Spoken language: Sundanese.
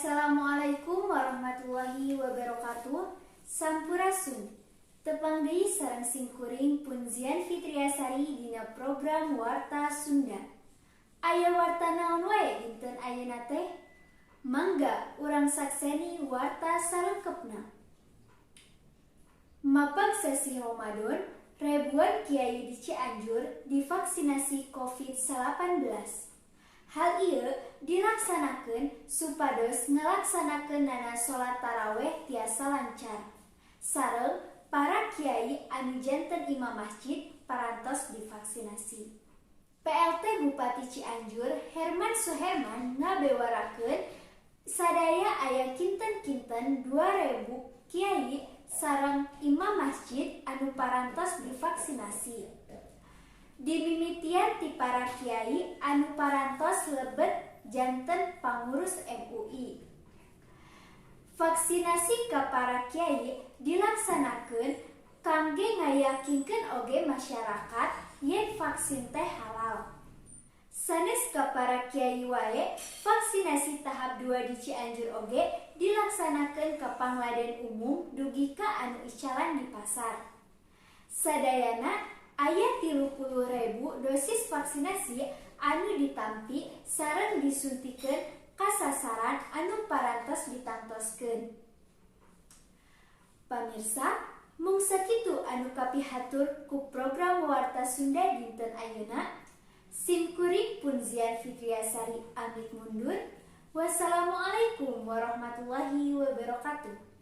Assalamualaikum warahmatullahi wabarakatuh. Sampurasun. Tepang deui sareng simkuring Punzian Fitriasari dina program Warta Sunda. Aya warta naon wae dinten ayeuna teh? Mangga urang sakseni warta salengkepna. Mapag sasih Ramadan, ribuan kiai di Cianjur divaksinasi COVID-19. Hal ieu dilaksanakeun supados ngalaksanakeunana salat taraweh tiasa lancar. Sareng para kiai anu janten imam masjid parantos divaksinasi. PLT Bupati Cianjur Herman Suherman ngabewarakeun sadaya aya kinten-kinten 2000 kiai sareng imam masjid anu parantos divaksinasi. Dimimitian ti para kiai anu parantos lebet janten pangurus MUI. Vaksinasi ka para kiai dilaksanakeun kangge ngayakinkeun oge masyarakat yen vaksin teh halal. Sanes ka para kiai wae, vaksinasi tahap 2 di Cianjur oge dilaksanakeun ka pangladen umum dugi ka anu icalan di pasar. Sadayana aya 30.000 dosis vaksinasi anu ditampi sareng disuntikeun ka sasaran anu parantos ditangtoskeun. Pamirsa, mung sakitu anu kapihatur ku program Warta Sunda dinten ayeuna. Simkuring Punzian Fitriasari amit mundur. Wassalamualaikum warahmatullahi wabarakatuh.